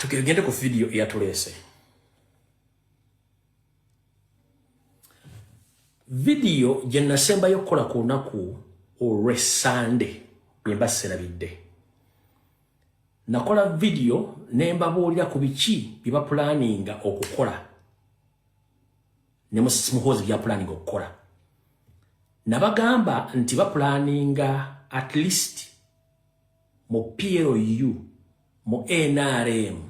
Tugende ku vidiyo eyatuleese. Vidiyo gye nasembayo okukola ku lunaku olw'Essande bye mba serabidde. Nakola vidiyo ne mbabuulira ku biki bye bapulaninga okukola ne Muhoozi byapulaninga okukola. Nabagamba nti bapulaninga at least mu PLU, mu NRM,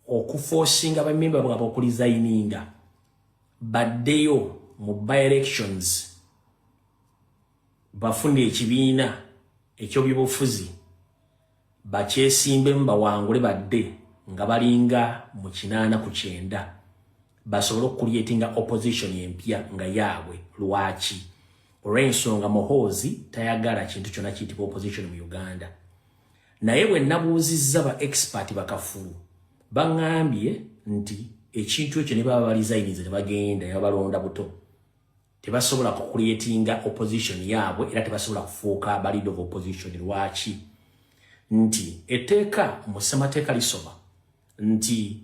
okufosinga bamemba bwabwe okulizayininga baddeyo mu by-elections bafune ekibiina eky'obyobufuzi bakyesimbemu bawangule badde nga balinga mu 89 basobole okucreatinga opposition empya nga yaabwe. Lwaki? Olw'ensonga Muhoozi tayagala kintu kyonna kiyitibwa opposition mu Uganda. Naye bwe nabuuzizza ba expert bakafulu baŋŋambye nti ekintu ekyo ne baba balizayinize ne bagenda ne babalonda buto tebasobola kucreatinga opposition yaabwe era tebasobola kufuuka ba leader of opposition. Lwaki? Nti etteeka mu ssemateeka lisoma nti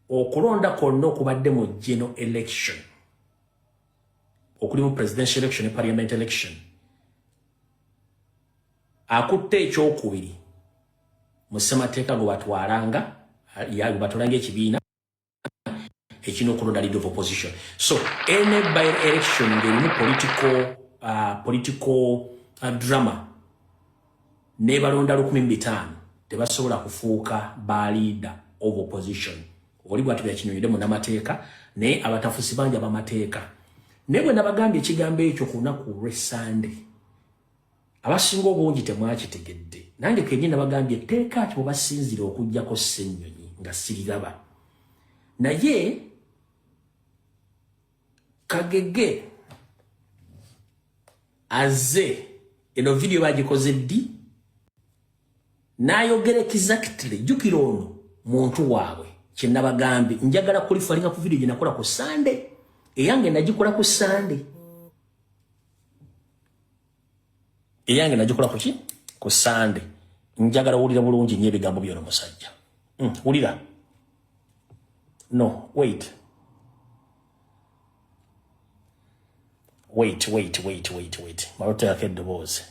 okulonda kwonna okubadde mu general election okulimu presidential election ne parliament election akutte ekyokubiri mu ssemateeka gwe batwalanga batwalanga ekibiina ekirina okulonda leader of opposition. So any by election ng'erimu political drama nebalonda 1500 tebasobola kufuuka ba leader of opposition. Oli bwati byakinyonyodde munnamateeka, naye abatafusi bangi abamateeka. Naye bwe nabagambye ekigambo ekyo ku lunaku olw'Essande, abasinga obungi temwakitegedde. Nange kennyini nabagambye etteeka ki bwe basinzira okuggyako Ssennyonyi nga siriraba. Naye Kagege azze, eno vidiyo bagikoze ddi, n'ayogera exactly. Jjukira ono muntu waabwe. Kyenabagambye, njagala kureferringa ku vidiyo gye nakola ku Sande. Eyange nagikola ku Sande, eyange nagikola kuki? Ku Sande. Njagala wulira bulungi nnyo ebigambo byono musajja. Wulira. No, wait, wait, wait, wait, wait, wait, maloteekako eddoboozi.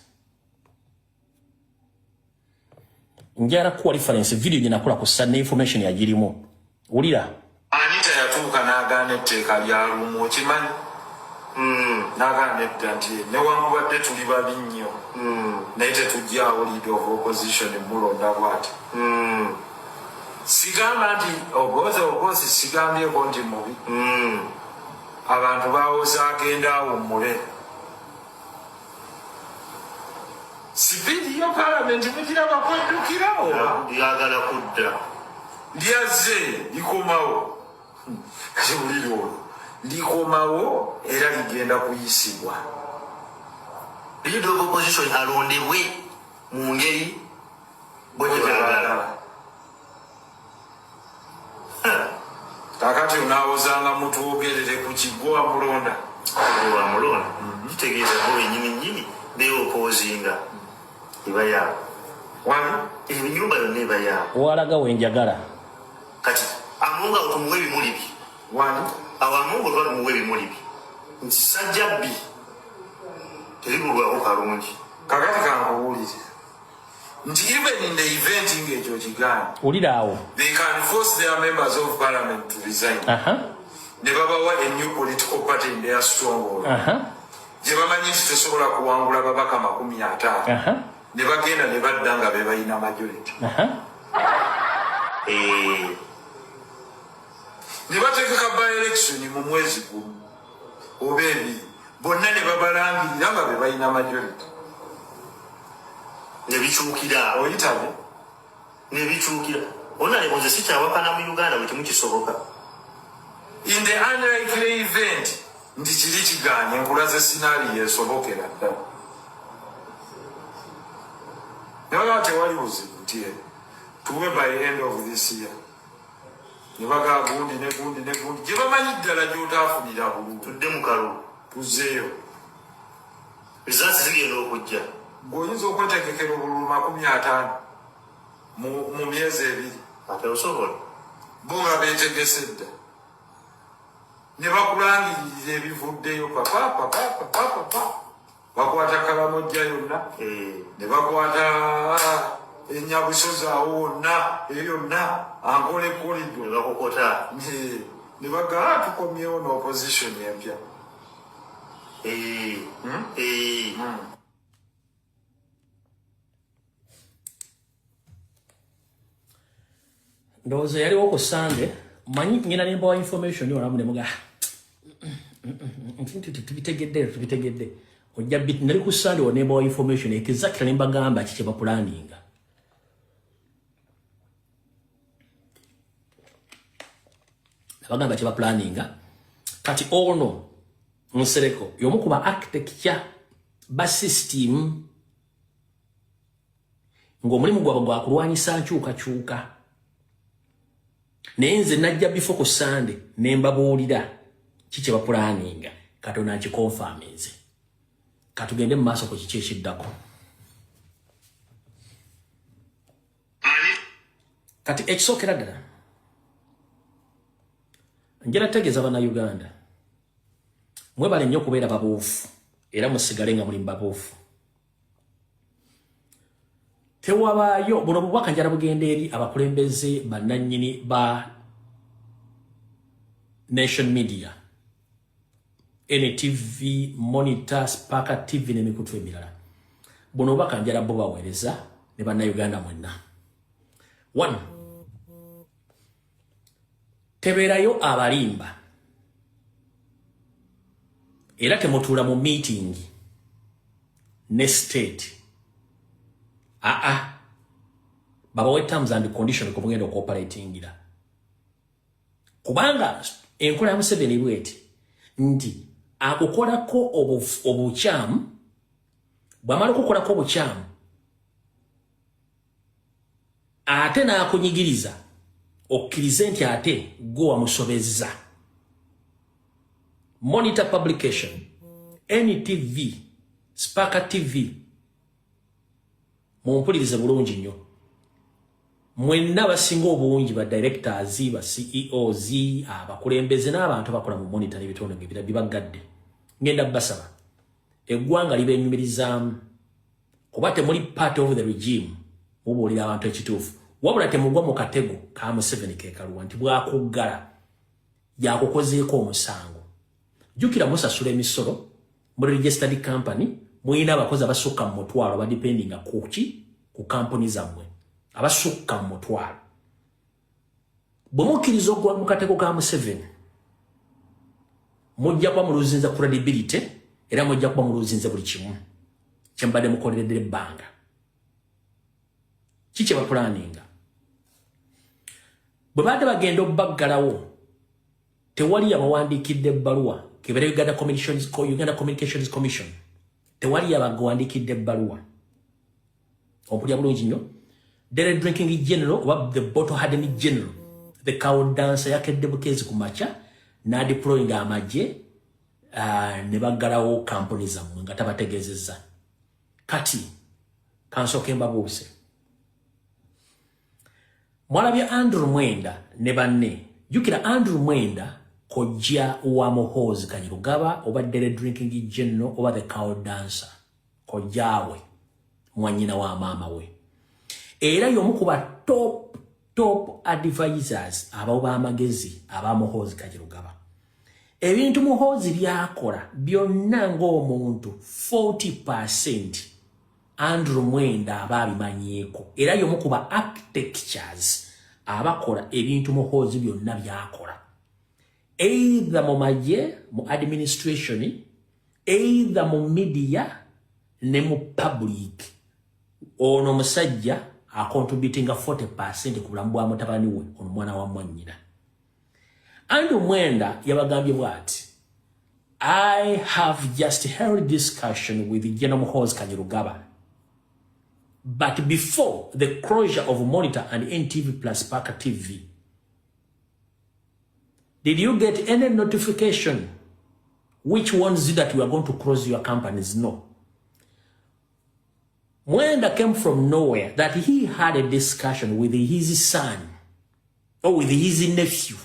Njagala kuwa reference video gye nakola ku Sunday, information yagirimu. Wulira. Anita yatuuka n'agaana etteeka lya Lumu, okimanyi? N'agaana edda nti newankubadde tuli babi nnyo, naye tetujjaawo leader of opposition mulonda bw'ati. Sigamba nti Obote Obote, sigambyeko nti mubi. Abantu bawoza agenda awummule. Sipiidi yo palamenti mugiraba kweddukira oba? Lyagala kudda. Lyazze likomawo. Kati buliri olwo likomawo era ligenda kuyisibwa. Leader of opposition alondebwe mu ngeri bwe gye baagala. Kakati onaawozanga mutwogerere ku kigwo wamulonda. Wamulonda kitegeeza bo benyini nyini beopposinga, eba yaabwe. Wani? Enyumba yonna eba yaabwe. Walaga wenjagala. Kati Amonga awo tumuwe ebimuli bye. Wani? Awo Amongo tuba tumuwe ebimuli bye nti sajjabbi teribulwako kalungi. Kakati kankubuulire nti even in the event ng'ekyo kigaana, Wulira awo. they can force their members of parliament to resign ne babawa a new political party in their stronghold gye bamanyi nti tesobola kuwangula babaka 50, ne bagenda ne badda nga be balina majority. Ne bategeka by election mu mwezi gumu oba ebiri, bonna ne babalangirira nga be balina majority. Ne bikyukira. Oyitabe. Ne bikyukira ona nze sikyawakana mu Uganda bwe kimu kisoboka. In the unlikely event nti kiri kigaanye, nkulaze scenario esobokera ddala. Ne bagamba tewali buzibu nti tuwe by end of this year, ne bagaba gundi ne gundi ne gundi gye bamanyi ddala gy'otaafunira bululu. Tudde mu kalulu. Tuzzeeyo. Results zigenda okujja. Gweoyinza okwetegekera obululu 50. Mu myezi 2. Ate osobola. Bo nga beetegese dda. Ne bakulangirira ebivuddeyo papa papa papa papa. Bakwata Kalamojja yonna. Ne bakwata Enyabusozi awo wonna, eyo yonna, Ankole corridor. Ne bakokota. Ne bagala tukomyewo n'opposition empya. Ndowooza yaliwo ku Sande, manyi ngenda ne mbawa information walamu ne muga tubitegedde tubitegedde. Ojja bit nali ku Sande wa ne mbawa information exactly ne mbagamba ki kye bapulaninga. Nabagamba kye bapulaninga. Kati ono Nsereko y'omu ku ba architecture ba system ng'omulimu gwabwe gwa kulwanyisa nkyukakyuka. Naye nze najja before ku Sande ne mbabuulira ki kye bapulaninga. Katonda akikonfaminze. Katugende mu maaso ku kiki ekiddako. Kati ekisookera ddala njala tegeeza Bannayuganda, mwebale nnyo okubeera babuufu era musigale nga muli babuufu. Tewabaayo buno bubaka njala bugenda eri abakulembeze bannannyini ba Nation Media, NTV, Monitor, Spark TV n'emikutu emirala. Buno bubaka njala bo baweereza ne Bannayuganda mwenna. 1, tebeerayo abalimba era temutuula mu meeting ne state. Aa, babawe terms and condition kumugenda okuoperatingira. Kubanga enkola ya Museveni bweti nti akukolako obukyamu, bw'amala okukolako obukyamu ate n'akunyigiriza okkirize nti ate gwe wamusobezza. Monitor Publication, NTV, Spark TV, mumpulirize bulungi nnyo. Mwenna abasinga obungi ba directors, ba CEOs, abakulembeze n'abantu abakola mu Monitor n'ebitonde ebirala bibaggadde. Ngenda basaba eggwanga libenyumirizaamu kuba temuli part of the regime, mubuulira abantu ekituufu. Wabula temugwa mu katego ka Museveni ke kaluwa nti bwakuggala yakukozeeko omusango. Jjukira musasula emisolo, muli registered company, muyina abakozi abasukka mu 1,000 abadependinga ku ki? Ku kampuni zammwe abasukka mu 1,000. Bwe mukkiriza okugwa mu katego ka Museveni, mujja kuba muluzinze credibility era mujja kuba muluzinze buli kimu kye mbadde mukoleredde ebbanga. Ki kye bapulaninga? Bwe baadde bagenda obbaggalawo, tewali yabawandiikidde ebbaluwa kebera Uganda Communications Commission. Tewali yabawandiikidde ebbaluwa. Ompulira bulungi nnyo. Daily Drinking General oba the Bottle Hardened General, the cow dancer yakedde bukeezi ku makya n'adeployinga amagye ne baggalawo kampuni zammwe nga tabategeezezza. Kati kansooke mbabuuse. Mwalabye Andrew Mwenda ne banne. Jjukira Andrew Mwenda kojja wa Muhoozi Kainerugaba oba Daily Drinking General oba the cow dancer, kojjaawe mwannyina wa maama we. Era y'omu ku ba top advisors abo b'amagezi aba Muhoozi Kainerugaba. Ebintu Muhoozi by'akola byonna ng'omuntu 40% Andrew Mwenda aba abimanyiiko. Era y'omu ku ba architectures abakola ebintu Muhoozi byonna by'akola. Either mu magye, mu administration, either mu media ne mu public. Ono omusajja acontributinga 40% ku bulamu bwa mutabani we, ono mwana wa mwannyina. Andrew Mwenda yabagambye bw'ati, I have just held discussion with General Muhoozi Kainerugaba. But before the closure of Monitor and NTV plus Spark TV, did you get any notification which warns you that we are going to close your companies? No. Mwenda came from nowhere that he had a discussion with his son or with his nephew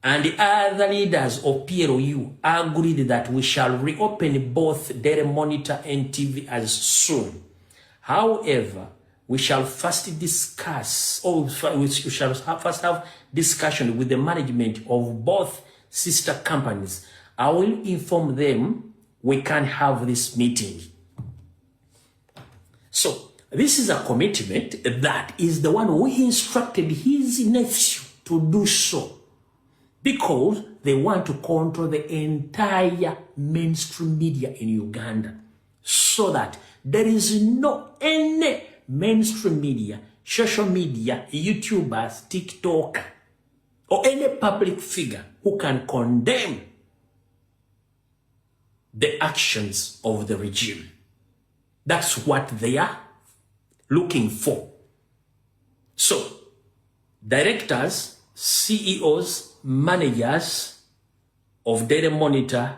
and the other leaders of PLU agreed that we shall reopen both Daily Monitor and TV as soon. However, we shall first discuss, or we shall first have discussion with the management of both sister companies. I will inform them we can have this meeting. So this is a commitment that is the one who instructed his nephew to do so, because they want to control the entire mainstream media in Uganda, so that there is no any mainstream media, social media, YouTubers, TikTok, or any public figure who can condemn the actions of the regime. That's what they are looking for. So, directors, CEOs, managers of Daily Monitor,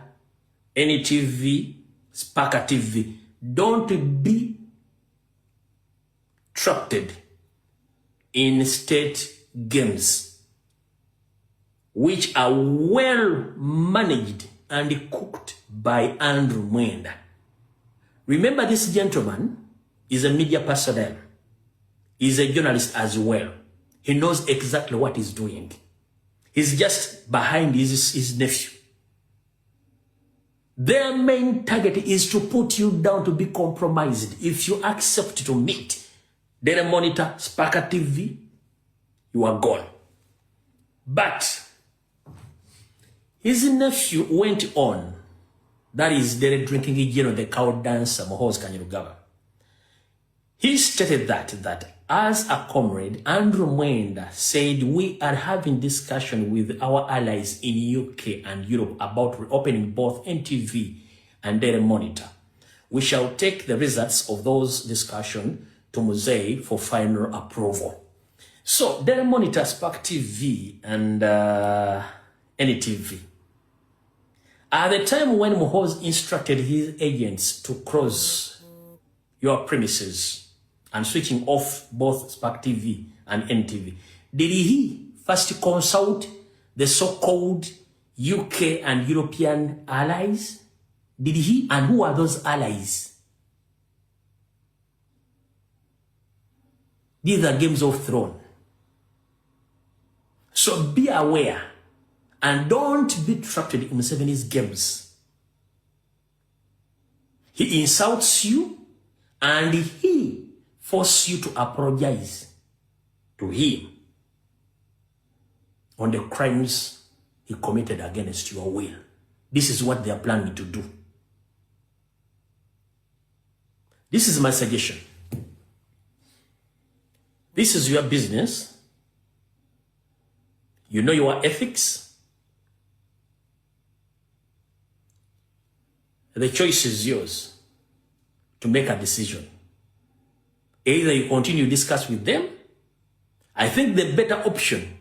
NTV, Spark TV, don't be trapped in state games, which are well managed and cooked by Andrew Mwenda. Remember, this gentleman is a media personnel. He's a journalist as well. He knows exactly what he's doing. He's just behind his nephew. Their main target is to put you down to be compromised. If you accept to meet Daily Monitor, Spark TV, you are gone. But his nephew went on. That is the drinking general, the cow dancer, Muhoozi Kainerugaba. He stated that as a comrade, Andrew Mwenda said, we are having discussion with our allies in UK and Europe about reopening both NTV and Daily Monitor. We shall take the results of those discussions to Muzei for final approval. So, Daily Monitor, Spark TV, and NTV. At the time when Muhoozi instructed his agents to close your premises and switching off both Spark TV and NTV, did he first consult the so-called UK and European allies? Did he? And who are those allies? These are games of thrones. So be aware and don't be trapped in Museveni's games. He insults you and he forces you to apologize to him on the crimes he committed against your will. This is what they are planning to do. This is my suggestion. This is your business. You know your ethics. The choice is yours to make a decision. Either you continue to discuss with them. I think the better option,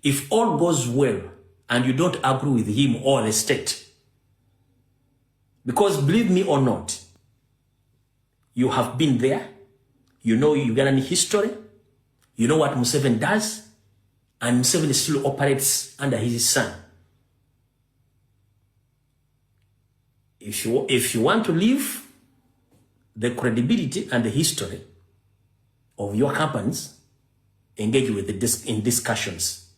if all goes well and you don't agree with him or the state, because believe me or not, you have been there, you know Ugandan history, you know what Museveni does, and Museveni still operates under his son. If you want to leave the credibility and the history of your companies, engage with the in discussions,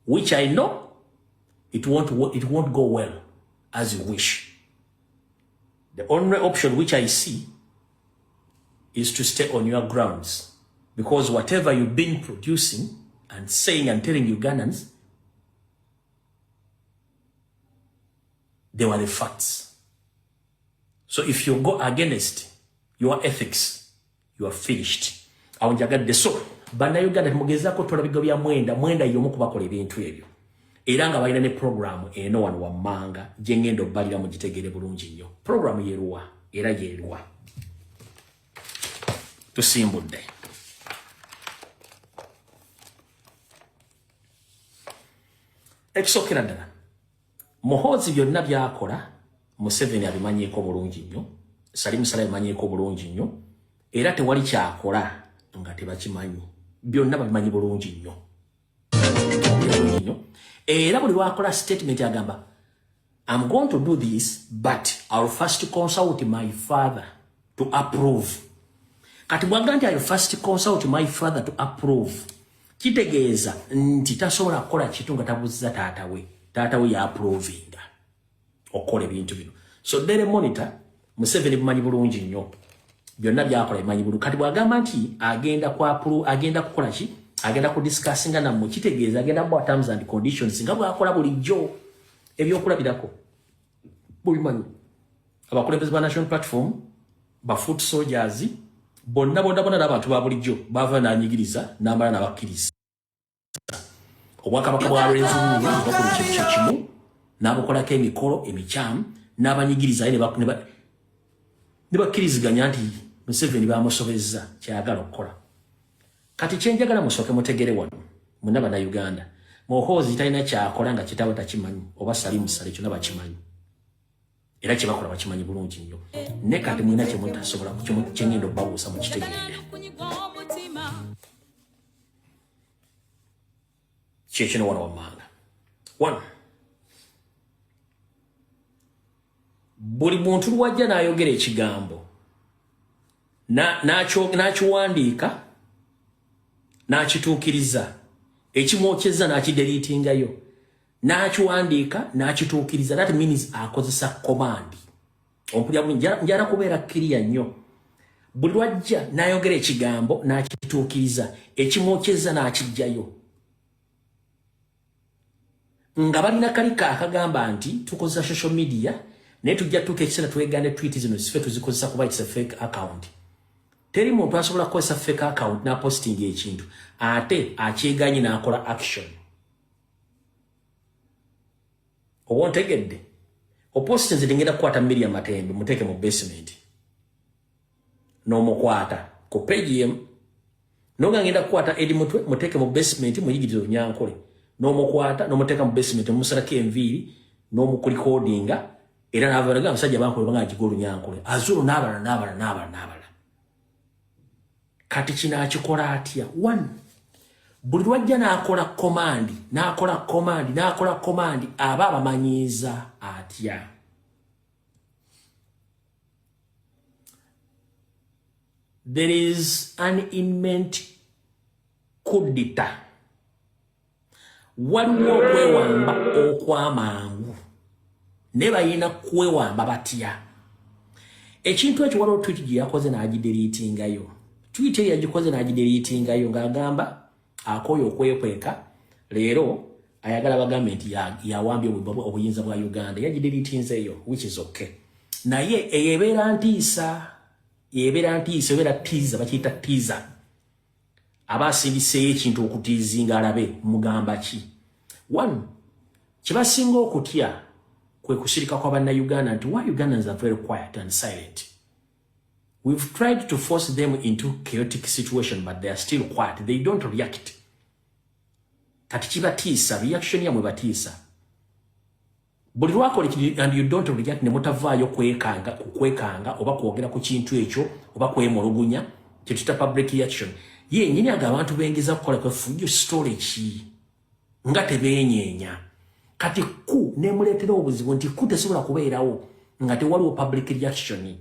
which I know it won't go well as you wish. The only option which I see is to stay on your grounds, because whatever you've been producing and saying and telling Ugandans, they were the facts. So if you go against your ethics, you are finished. Awo njagadde. So bannayuganda temugezaako twala bigo bya Mwenda. Mwenda y'omu kubakola ebintu ebyo, era nga balina ne programu eno wano wammanga gye ngenda obbalira mugitegere bulungi nnyo. Programu yeruwa era yeruwa. Tusimbudde. Ekisookera ddala, Muhoozi byonna by'akola Museveni abimanyiiko bulungi nnyo, Salim Saleh abimanyiiko bulungi nnyo, era tewali kyakola nga tebakimanyi. Byonna babimanyi bulungi nnyo. Era buli lwakola statement agamba, I'm going to do this, but I'll first consult my father to approve. Kati bw'agamba nti I'll first consult my father to approve, kitegeeza nti tasobola kukola kintu nga tabuuzizza taata we. Taata we ya-approvinga okukola ebintu bino. So Daily Monitor, Museveni bumanyi bulungi nnyo. Byonna by'akola bimanyi bulungi. Kati bw'agamba nti agenda agenda kukola ki? Agenda kudiscussinga nammwe, kitegeeza agenda kubawa terms and conditions nga bw'akola bulijjo. Ebyokulabirako bubimanyi. Abakulembeze ba National Platform, ba foot soldiers, bonna bonna bonna n'abantu ba bulijjo baava n'anyigiriza n'amala n'abakkiriza. Obwakabaka bwa Rwenzururu bakola ekintu kye kimu, n'abukolako emikolo emikyamu n'abanyigiriza, ne bakkiriziganya nti Museveni bamusobezza kyayagala okukola. Kati kyenjagala musooke mutegere wano mwenna Bannayuganda, Muhoozi talina kyakola nga kitaawe takimanyi, oba Salim Saleh kyonna bakimanyi, era kye bakola bakimanyi bulungi nnyo. Ne kati mulina kye mutasobola, kye ngenda okubabuusa mukitegeere. Kyekino wano wammanga. One, buli muntu lwajja n'ayogera ekigambo n'akiwandiika n'akituukiriza, ekimwokyeza n'akideliitingayo, n'akiwandiika n'akituukiriza, that means akozesa command. Ompulira bulungi? Njala kubeera clear nnyo. Buli lwajja n'ayogera ekigambo n'akituukiriza, ekimwokyeza n'akijjayo, nga balina kalika akagamba nti tukozesa social media, naye tujja tuuka ekiseera twegande tweet zino sife tuzikozesa kuba it's a fake account. Teri muntu asobola kukozesa fake account n'apostinga ekintu ate akyeganye n'akola action. Oba ontegedde? Opostinze ngenda kukwata Miriam Matembe muteeke mu basement, n'omukwata ku page yemu, nonga ngenda kukwata Eddie Mutwe muteeke mu basement muyigirize Olunyankole, n'omukwata n'omuteeka mu basement, omusalako enviiri n'omukulikodinga, era n'avalaga abasajja bankola banga agiga Olunyankole azulu n'abala n'abala n'abala n'abala. Kati kino akikola atya? One, buli lwajja n'akola command n'akola command n'akola command, aba abamanyiiza atya? There is an imminent coup d'etat. Waliwo okwewamba okw'amangu, naye balina kwewamba batya? Ekintu ekyo waliwo tweet gye yakoze n'agideliitingayo. Tweet eyo yagikoze n'agideliitingayo ng'agamba akooye okwekweka, leero ayagala bagambe nti yawambye obuyinza bwa Uganda. Yagideliitinzeeyo, which is okay, naye eyo ebeera ntiisa, ebeera ntiisa, ebeera teaser, bakiyita teaser. Aba asindiseeyo ekintu okuteasinga alabe mugamba ki. One, kyebasinga okutya kwe kusirika kwa Bannayuganda, nti why Ugandans are very quiet and silent. We've tried to force them into chaotic situation, but they are still quiet, they don't react. Kati kibatiisa, reaction yamwe batiisa. Buli lwakola and you don't react, ne mutavaayo kwekanga kukwekanga oba kwogera ku kintu ekyo oba kwemulugunya, kyetuyita public reaction. Ye nyini aga abantu bengeza kukola kwefujjo story ki nga tebeenyeenya. Kati ku nemuleetera obuzibu nti ku tesobola kubeerawo nga tewaliwo public reaction.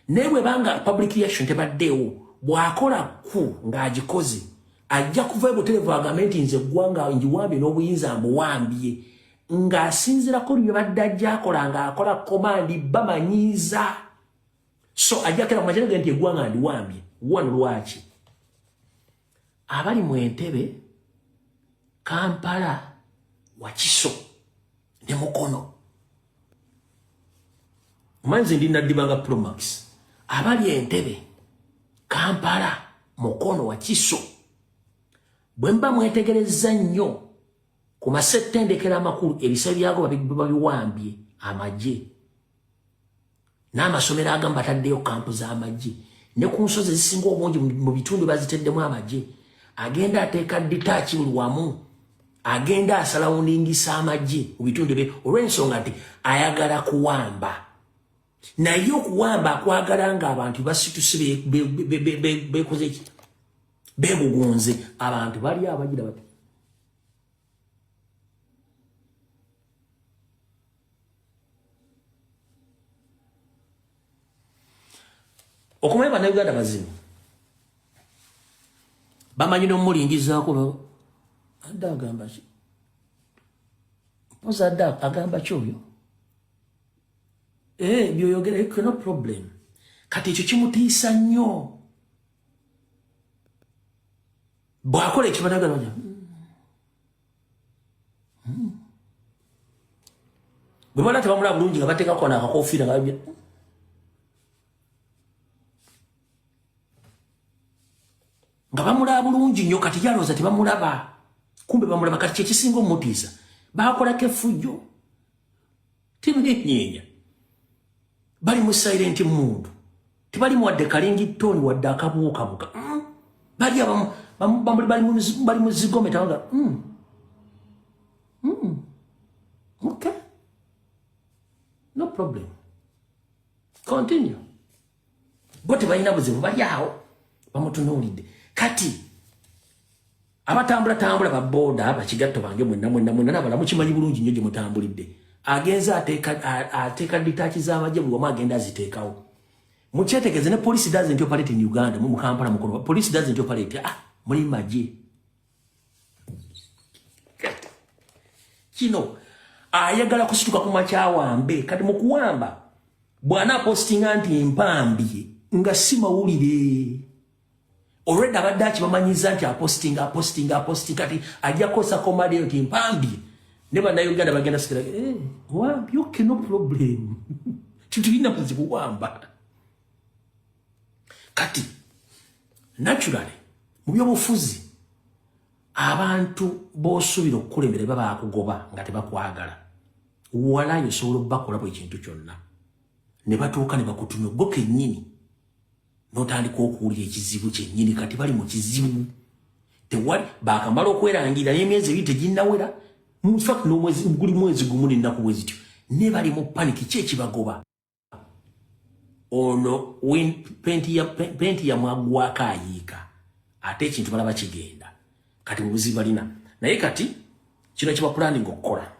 Naye bwebanga public reaction tebaddeewo, bw'akola ku ng'agikoze, ajja kuva butereevu agambe nti nze eggwanga ngiwambye n'obuyinza mbuwambye, ng'asinziirako bye badde ajja akola ng'akola command bamanyiiza. So ajja kera ku nti eggwanga ndiwambye. One, lwaki abali mu Entebe, Kampala, Wakiso ne Mukono, manzi ndi naddibanga Promax, abali Entebe, Kampala, Mukono, Wakiso, bwe mba mwetegerezza nnyo ku masettendekero amakulu, ebisa byago babiwambye amagye, n'amasomero agamu bataddeyo kampu z'amagye, ne ku nsozi ezisinga obungi mu bitundu baziteddemu amagye. Agenda ateeka detach buli wamu. Agenda asalawundingisa amagye mu bitundu bye olw'ensonga nti ayagala kuwamba. Naye okuwamba akwagala ng'abantu basituse bekoze ki? Beegugunze. Abantu bali abagira bati. Okumanya Bannayuganda bazibu bamanyi n'omulingizaako adde agamba ki mpozi adde agamba ki oyo byoyogera no problem. Kati ekyo kimutiisa nnyo bw'akola ekyo Bannayuganda bwe bala tebamulaba bulungi nga bateekako n'akakofiira nga nga bamulaba bulungi nnyo. Kati yalowooza tebamulaba, kumbe bamulaba. Kati kyekisinga omutiisa, bakolako effujjo tebenyeenya, bali mu silent mood, tebali muwadde kalingi tone wadde akabuukabuka. Bali abamu bali mu zigometa nga okay, no problem, continue. Bo tebalina buzibu, bali awo bamutunuulidde. Kati abatambula tambula babooda bakigatto bange mwenna mwenna mwenna nabala mukimanyi bulungi nnyo gye mutambulidde. Agenze ateeka detach z'amagye buli wamu, agenda aziteekawo. Mukyetegereze ne police doesn't operate in Uganda. Mu Kampala mukolo police doesn't operate. Muli magye kino ayagala kusituka ku makyawambe. Kati mu kuwamba bw'anaapostinga nti mpambye nga si mawulire, olwedde abadde akibamanyiza nti apostinga apostinga apostinga. Kati ajja kukozesa command eyo nti mpambye ne Bannayuganda bagenda sigala wambye, okay, no problem, tetulina buzibu, wamba. Kati naturally mu byobufuzi abantu b'osuubira okukulembera baba bakugoba nga tebakwagala, walayo osobola obbakola buli kintu kyonna ne batuuka ne bakutumya gwo kennyini n'otandika okuwulira ekizibu kyennyini. Kati bali mu kizibu, tewali bakamala okwerangira n'emyezi 2 teginnawera, in fact n'omwezi guli mwezi gumu n'ennaku bwe zityo, ne bali mu panic. Ki ekibagoba? Ono penti yamwagwako ayiika ate ekintu balaba kigenda. Kati bubuzibu balina, naye kati kino kiba planning okukola.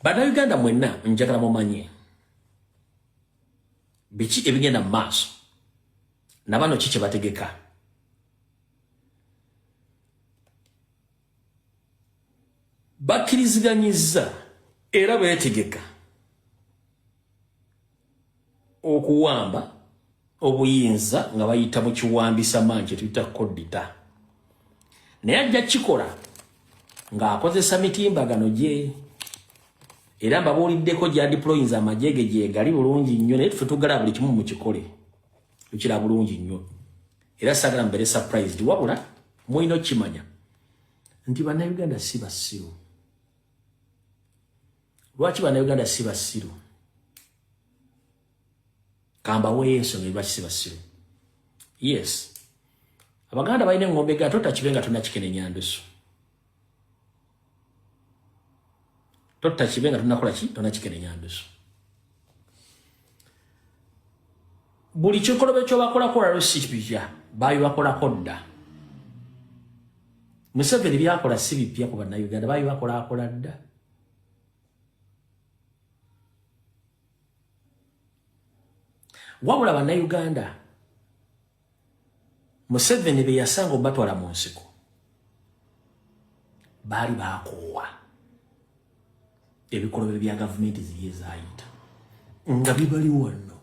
Bannayuganda mwenna njagala mumanye biki ebigenda mu maaso nabano ki kye bategeka. Bakkiriziganyizza era beetegeka okuwamba obuyinza nga bayita mu kiwambisa maanyi kyetuyita coup d'état, naye ajja kikola ng'akozesa mitimbagano gye. Era mbabuuliddeko gya deployinza amagye ge gyegali bulungi nnyo, naye tufe tugala buli kimu mukikole tukira bulungi nnyo. Era saagala mubeere surprised, wabula mulina okukimanya nti Bannayuganda si basiru. Lwaki Bannayuganda si basiru? Kambaweeyo ensonga lwaki si basiru. Yes, Abaganda balina eŋŋombe ga totta kibe nga tonakikenenya ndusu. Totta kibe nga tonakola ki? Tonakikenenya ndusu. Buli kikolobe kyobakolako olwalwo si kipya, babibakolako dda. Museveni byakola si bipya ku Bannayuganda, babibakolakola dda. Wabula Bannayuganda Museveni be yasanga obatwala mu nsiko baali bakoowa ebikolobero bya gavumenti ziri ezaayita nga bibali wano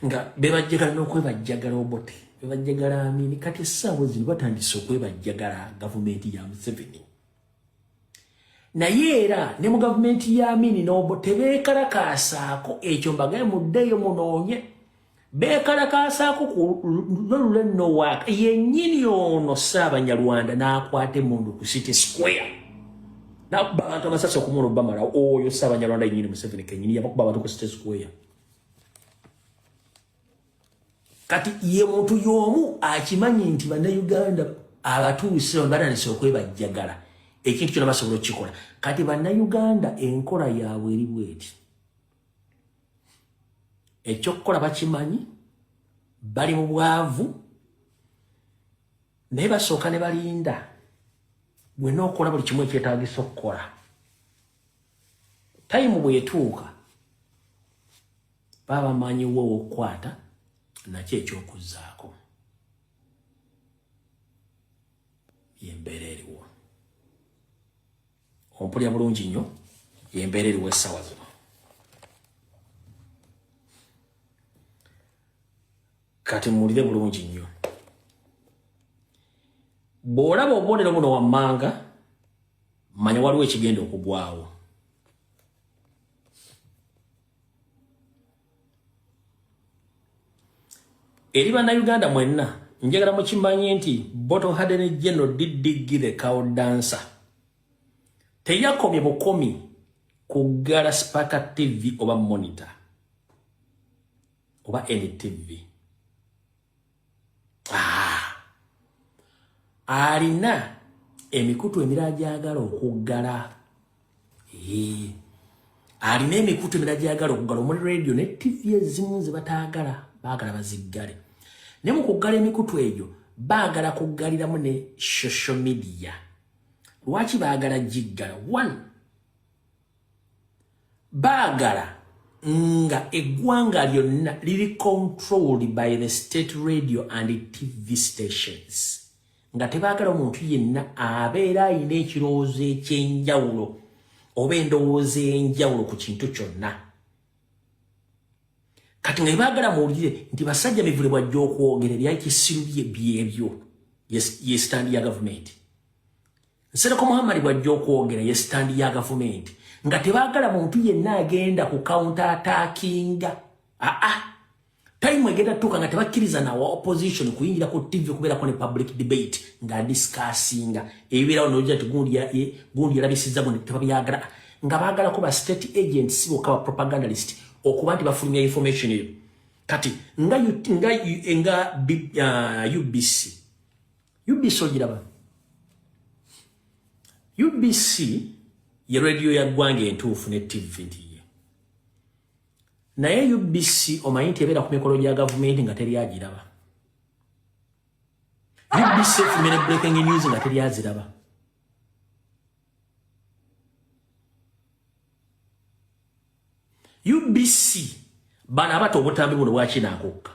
nga bebajjagala n'okwebajjagala Obote, bebajjagala Amini. Kati essaawa zino batandise okwebajjagala gavumenti ya Museveni, naye era ne mu gavumenti ya Amini n'Obote beekalakaasaako. Ekyo mbagaye muddeeyo munoonye beekalakaasaako ku lolule nowaaka yennyini ono Ssaabanyarwanda n'akwata emmundu ku City Square n'akuba abantu amasasi okumula obamalawo. Oyo Ssaabanyarwanda yennyini Museveni kennyini yabakuba abantu ku City Square. Kati ye muntu y'omu akimanyi nti bannayuganda abatuuse batandise okwebajjagala, ekintu kyonna basobola okukikola. Kati bannayuganda enkola yaabwe eri bweti, ekyokukola bakimanyi, bali mu bwavu, naye basooka ne balinda bwena okola buli kimu ekyetaagisa okukola. Tayimu bw'etuuka baba bamanyiwo ow'okukwata nakyo ekyokuzzaako. Yembeera eriwo, ompulira bulungi nnyo, yembeera eriwo essaawa zino. Kati muwulire bulungi nnyo, bw'olaba obubonero buno wammanga, manya waliwo ekigenda okugwawo. Eri bannayuganda mwenna, njagala mukimanye nti Bottle Harden General DDG the Cow Dancer teyakomye bukomi kuggala Spark TV oba Monitor oba NTV. Alina emikutu emirala gyagala okuggala. Alina emikutu emirala gyagala okuggala, omuli radio ne TV ezimu ze bataagala, baagala baziggale. Naye mu kuggala emikutu egyo baagala kuggaliramu ne social media. Lwaki baagala giggala? One, baagala nga eggwanga lyonna liri controlled by the state radio and TV stations, nga tebaagala omuntu yenna abeera ayina ekirowoozo ekyenjawulo oba endowooza enjawulo ku kintu kyonna. Kati nga baagala muwulire nti basajja mivule bwajja okwogera ebyakisiru bye byebyo, ye stand ya gavumenti. Nsereko Muhammad bwajja okwogera, ye stand ya gavumenti, nga tebaagala muntu yenna agenda ku counter attackinga. Aa, time egenda tuuka nga tebakkiriza nawa opposition kuyingira ku TV kubeerako ne public debate nga discussinga ebibeerawo, noja ti gundi yalabisizza gundi, tebabyagala. Nga baagalako ba state agents bokka, ba propagandalist, okuba nti bafulumya information eyo. Kati nga UBC, ogiraba, UBC ye radio ya ggwanga entuufu ne TV nti ye, naye UBC omanyi nti ebeera ku mikolo gya gavumenti nga teri agiraba. UBC efumye ne breaking news nga teri aziraba. UBC bano abata obutambi buno bwakinakukka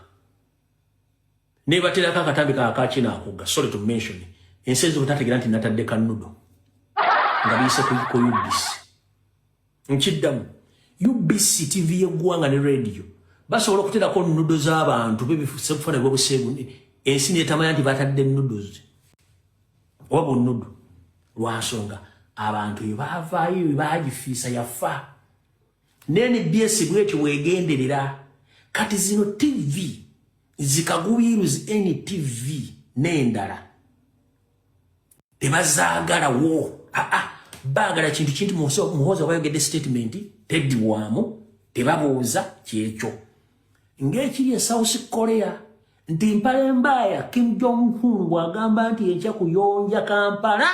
nebaterako akatambi kakakinakugga, sorry to mention, ensi ezo butategeera nti natadde kanudo nga biyise ku UBC. Nkiddamu, UBC TV yeggwanga ne radio basobola okuterako nudo z'abantu bebifuna bwobuseegu, ensi netamanya nti batadde nudos oba bunudo, lwansonga abantu eyo bavaayo bagifiisa yafa. NBS bwetyo wegenderera. Kati zino TV zikagubiru zi NTV n'endala tebazaagalawo. Aa, baagala kintu kintu Muhoozi abayogedde statement teddibwamu, tebabuuza kyekyo, ng'ekiri e South Korea nti mpale mbaaya Kim Jong Un bw'agamba nti enkya kuyonja Kampala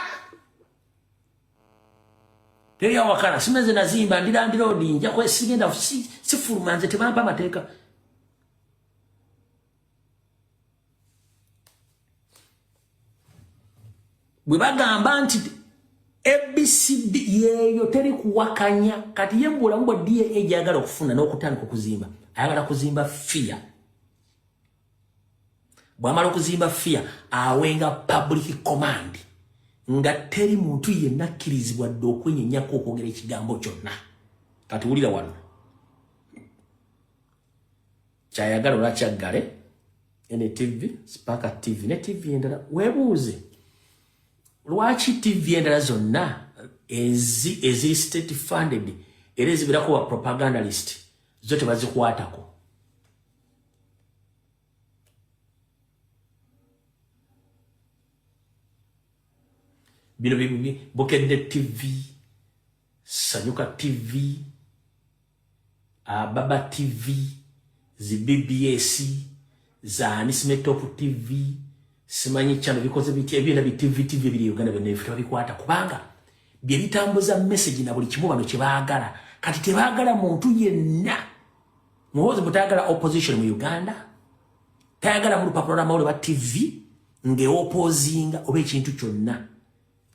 teri awakana, simeze nazimba ndi landlord, nja kwesigenda sifuluma nze tebampa amateeka. Bwe bagamba nti ABCD yeeyo, teri kuwakanya. Kati ye mubulamu bwa daa gyagala okufuna n'okutandika okuzimba, ayagala kuzimba fear. Bwamala okuzimba fear, awenga public command nga teri muntu yenna akkirizibwa dde okwenyenyako okwogera ekigambo kyonna. Kati wulira wano kyayagala olwakyaggale NTV, Spark TV ne TV endala. Weebuuze lwaki TV endala zonna eziri state funded era ezibirako ba propagandalist zo tebazikwatako. Bino Bukedde TV, Sanyuka TV, Baba TV, zi BBS, Zaani sime Top TV, simanyi channel bikoze biti ebyena bi TV TV ebiri Uganda byonna ebifo tebabikwata kubanga bye bitambuza message na buli kimu bano kye baagala. Kati tebaagala muntu yenna. Muhoozi butayagala opposition mu Uganda, tayagala mu lupapula lw'amawulire ba TV ng'eopozinga oba ekintu kyonna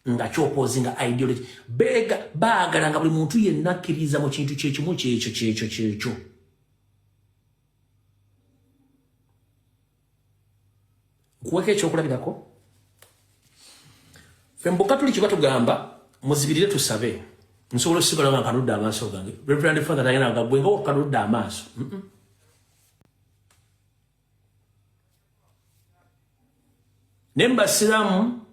nga kyopozinga ideology. Bega baagala nga buli muntu yenna akkiriza mu kintu kyekimu kyekyo kyekyo kyekyo. Nkuweko ekyokulabirako. Ffe mu Bukatuliki batugamba muzibirire tusabe. Nsobola osigala nga nkanudde amaaso gange. Reverend Father tayina nga gwe nga okanudde amaaso. Ne mu Basiraamu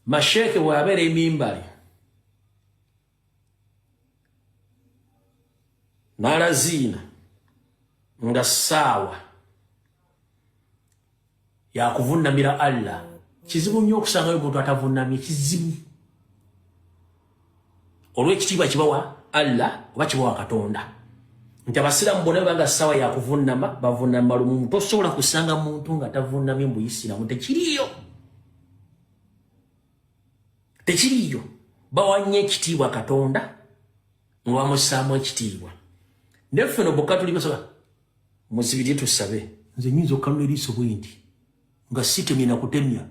masheeke bw'abeera emimbali n'alaziina nga ssaawa yakuvunnamira Allah. Kizibu nnyo okusangayo omuntu atavunnamye, kizibu olw'ekitiibwa kibawa Allah oba kibawa Katonda. Nti abasiraamu bonna banga ssaawa yakuvunnama bavunnama lumu. Tosobola kusanga muntu nga tavunnamye mu Buyisiraamu, tekiriiyo, tekiriiyo. Bawa nnyo ekitiibwa Katonda nga bamussaamu ekitiibwa. Naye ffe no Bukatuliki basaba muzibirye tusabe. Nze nnyinza okukanula eriiso bwe nti nga sitemye na kutemya,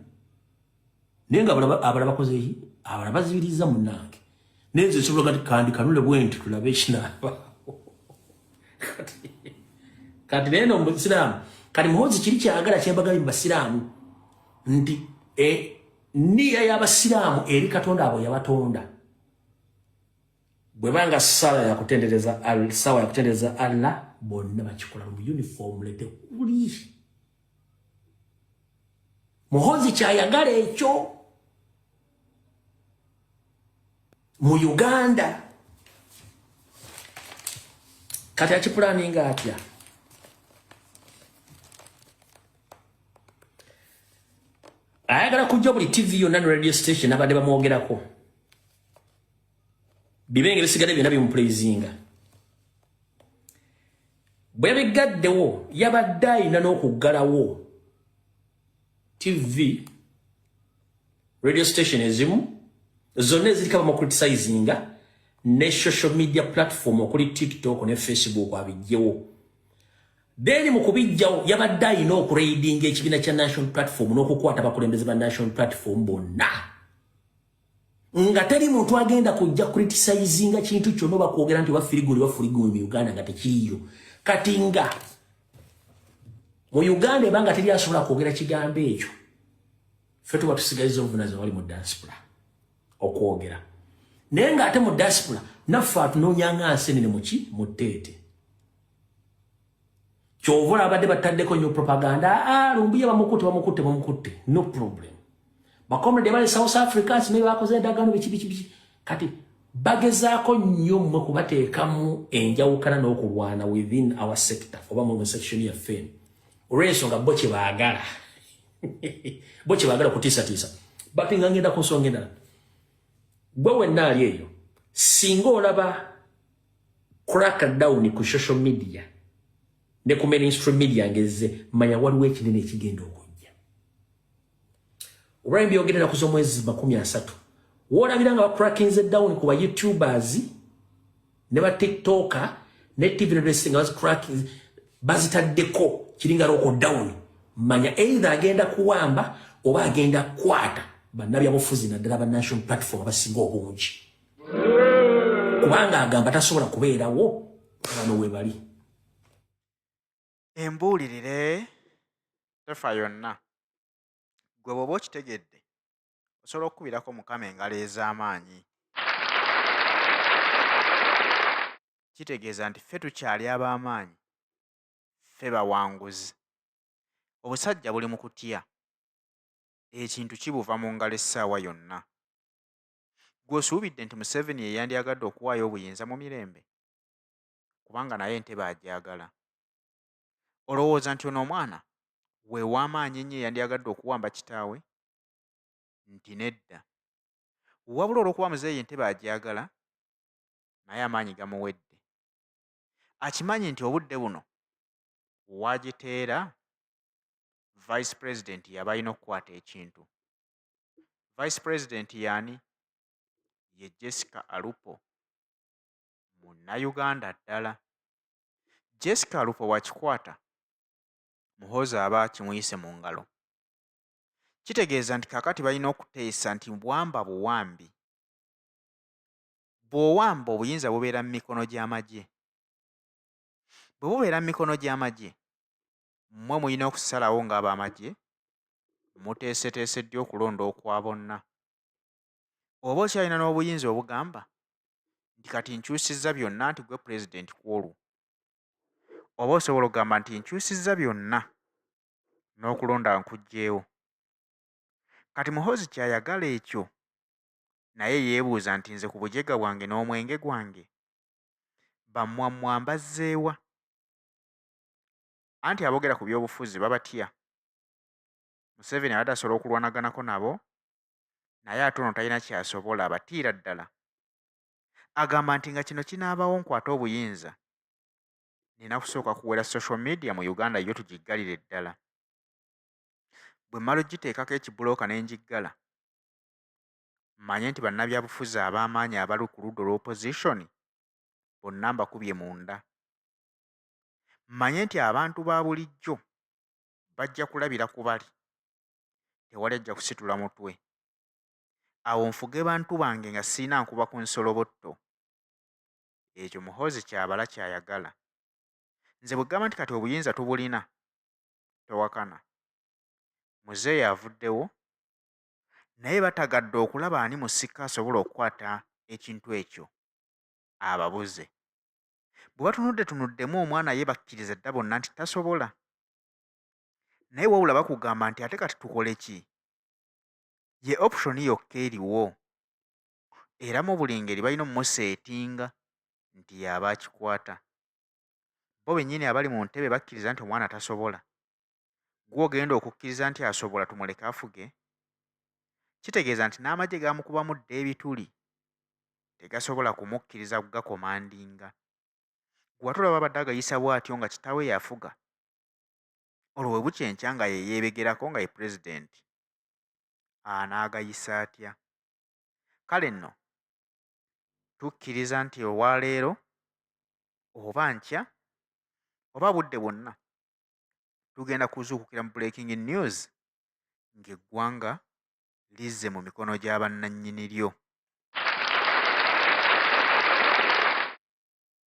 naye nga abalala bakoze ki? Abalala bazibiriza munnange. Naye nze nsobola kati kandi kanule bwe nti tulabe ekinaaba. Kati naye no Musiraamu kati Muhoozi kiri kyagala kyembagambye mu Basiraamu nti nniya y'Abasiraamu eri Katonda abo yabatonda. Bwe banga ssaala yakutendereza ssaawa yakutendereza Allah, bonna bakikola mu uniform lete kuli. Muhoozi kyayagala ekyo mu Uganda. Kati akipulaninga atya? Ayagala kujja buli TV yonna ne radio station abadde bamwogerako bibenge bisigale byonna bimupuleyizinga. Bwe yabigaddewo yabadde alina n'okuggalawo TV, radio station ezimu zonna eziriko abamucriticizinga ne social media platform okuli TikTok ne Facebook abijjewo. Then mu kubijjawo yabadde alina okuraidinga ekibiina kya National Platform n'okukwata abakulembeze ba National Platform bonna. Nga teri muntu agenda kujja criticizinga kintu kyonna oba kwogera nti bafiriguli bafiriguli mu Uganda nga tekiriyo. Kati nga mu Uganda ebanga teri asobola kwogera kigambo ekyo, ffe tuba tusigaliza obuvunaanyizibwa bali mu diaspora okwogera. Naye ng'ate mu diaspora naffe atunoonya nga nsenene muki mu tteete. Kyova olaba abadde bataddeko nnyo propaganda, Lumbuye bamukutte bamukutte bamukutte, no problem. Bakomrade bali South Africa simanyi bakoze endagaano biki biki biki. Kati bagezaako nnyo mmwe kubateekamu enjawukana n'okulwana within our sector oba mu section yaffe eno, olw'ensonga bo kye baagala bo kye baagala kutiisatiisa. But nga ngenda ku nsonga endala, gwe wenna ali eyo singa olaba crackdown ku social media ne ku mainstream media ngezze, manya waliwo ekinene ekigenda okujja. Olwali mbyogera ennaku z'omwezi 30, woolabira nga bacrackinze down ku ba YouTubers ne ba TikToker ne TV ne dressing nga bazicracking bazitaddeko kiringa lockdown, manya either agenda kuwamba oba agenda kukwata bannabyabufuzi naddala ba National Platform abasinga obungi, kubanga agamba tasobola kubeerawo bano we bali. Embuulirire tefa yonna. Ggwe bw'oba okitegedde osobola okukubirako Mukama engalo ez'amaanyi. Kitegeeza nti ffe tukyali ab'amaanyi, ffe bawanguzi. Obusajja buli mu kutya. Ekintu kibuva mu ngalo essaawa yonna. Ggwe osuubidde nti Museveni ye yandyagadde okuwaayo obuyinza mu mirembe? Kubanga naye entebe agyagala. Olowooza nti ono omwana we w'amaanyi ennyo eyandyagadde okuwamba kitaawe? Nti nedda. Wabula olw'okuba muzeeyi entebe agyagala, naye amaanyi gamuwedde. Akimanyi nti obudde buno W'agiteera, Vice President y'aba alina okukwata ekintu. Vice President y'ani? Ye Jessica Alupo, Munnayuganda ddala. Jessica Alupo bw'akikwata, Muhoozi aba kimuyise mu ngalo. Kitegeeza nti kaakati balina okuteesa nti bwamba buwambi. Bw'owamba obuyinza bubeera mu mikono gy'amagye. Bwe bubeera mu mikono gy'amagye, mmwe mulina okusalawo ng'abamagye muteeseteese ddi okulonda okwa bonna. Oba okyalina n'obuyinza obugamba nti kati nkyusizza byonna nti gwe pulezidenti ku olwo. Oba osobola okugamba nti nkyusizza byonna n'okulonda nkuggyeewo. Kati Muhoozi ky'ayagala ekyo naye yeebuuza nti nze ku bujega bwange n'omwenge gwange bammwammwa mbazzeewa? Anti aboogera ku byobufuzi babatya. Museveni abadde asobola okulwanaganako nabo naye ate ono talina ky'asobola abatiira ddala. Agamba nti nga kino kinaabawo nkwate obuyinza nina kusooka kuwera social media mu Uganda yo tugiggalire ddala. Bwe mmala ogiteekako ekibulooka ne ngiggala mmanye nti bannabyabufuzi ab'amaanyi abali ku ludda olwa opposition bonna mbakubye munda. Mmanye nti abantu ba bulijjo bajja kulabira ku bali, tewali ajja kusitula mutwe. Awo nfuge bantu bange nga sirina nkuba ku nsolobotto. Ekyo Muhoozi ky'abala ky'ayagala. Nze bwe ggamba nti kati obuyinza tubulina, towakana. Muzeeyi avuddewo naye batagadde okulaba ani musika asobola okukwata ekintu ekyo ababuze. Bwe batunuddetunuddemu omwana ye bakkiriza dda bonna nti tasobola. Naye wabula bakugamba nti ate kati tukole ki? Ye option yokka eriwo era mu buli ngeri balina omuseetinga nti y'aba akikwata. Bo bennyini abali mu ntebe bakkiriza nti omwana tasobola. Ggwe ogenda okukkiriza nti asobola tumuleke afuge? Kitegeeza nti n'amagye gaamukubamu dda ebituli tegasobola kumukkiriza kugakomandinga. Ggwe ate olaba abadde agayisa bw'atyo nga kitaawe y'afuga, olwo bwe bukya enkya nga ye yeebegerako nga ye pulezidenti anaagayisa atya? Kale nno tukkiriza nti olwaleero oba nkya oba budde bwonna tugenda kuzuukukira mu breaking news ng'eggwanga lizze mu mikono gya bannannyini lyo.